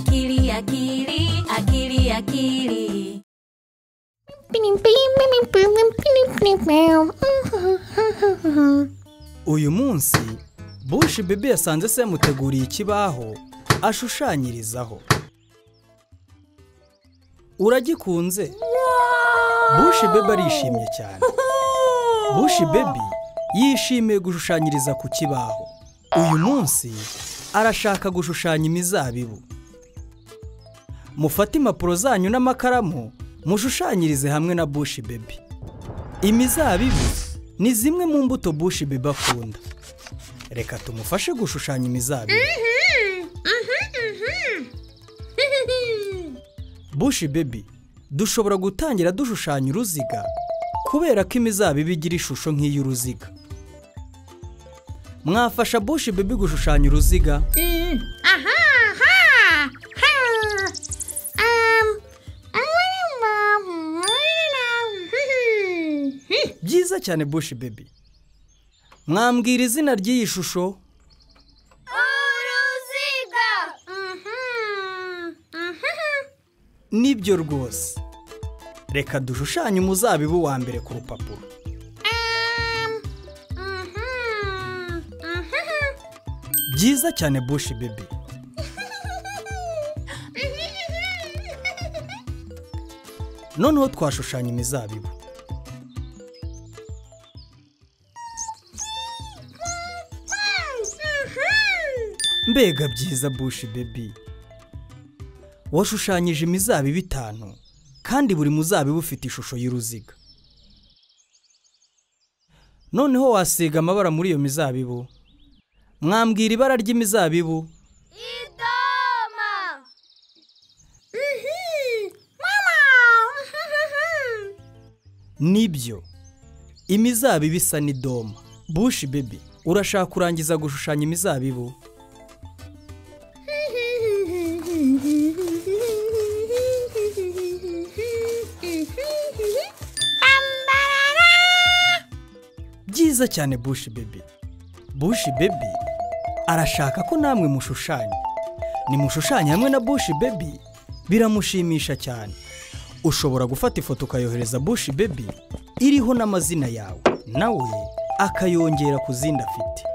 Akili, akili, akili, akili. Uyu munsi Bushi Baby yasanze se yamuteguriye ikibaho ashushanyirizaho. Uragikunze? Bushi Baby arishimye cyane. Bushi Baby yishimiye gushushanyiriza ku kibaho. Uyu munsi arashaka gushushanya imizabibu. Mufate impapuro zanyu n'amakaramu mushushanyirize hamwe na Bushi Baby. Imizabibu ni zimwe mu mbuto Bushi Baby akunda. Reka tumufashe gushushanya imizabibu. Bushi Baby, dushobora gutangira dushushanya uruziga kubera ko imizabibu igira ishusho nk'iy'uruziga. Mwafasha Bushi Baby gushushanya uruziga? Byiza cyane Bushi Baby. Mwambwira izina ry'iyi shusho? Uruziga. Nibyo rwose. Reka dushushanye umuzabibu wa mbere ku rupapuro. Byiza cyane Bushi Baby. Noneho twashushanya imizabibu. Mbega byiza Bushi Baby. Washushanyije imizabibu 5 kandi buri muzabibu ufite ishusho y'uruziga. Noneho wasiga amabara muri iyo mizabibu. Mwambwira ibara ry'imizabibu? Idoma. Mama. Nibyo. Imizabibu isa n'idoma. Bushi Baby, urashaka kurangiza gushushanya imizabibu? Byiza cyane Bushi Baby. Bushi Baby arashaka ko namwe mushushanya. Nimushushanya hamwe na Bushi Baby biramushimisha cyane. Ushobora gufata ifoto ukayohereza Bushi Baby iriho n'amazina yawe, nawe akayongera ku zindi afite.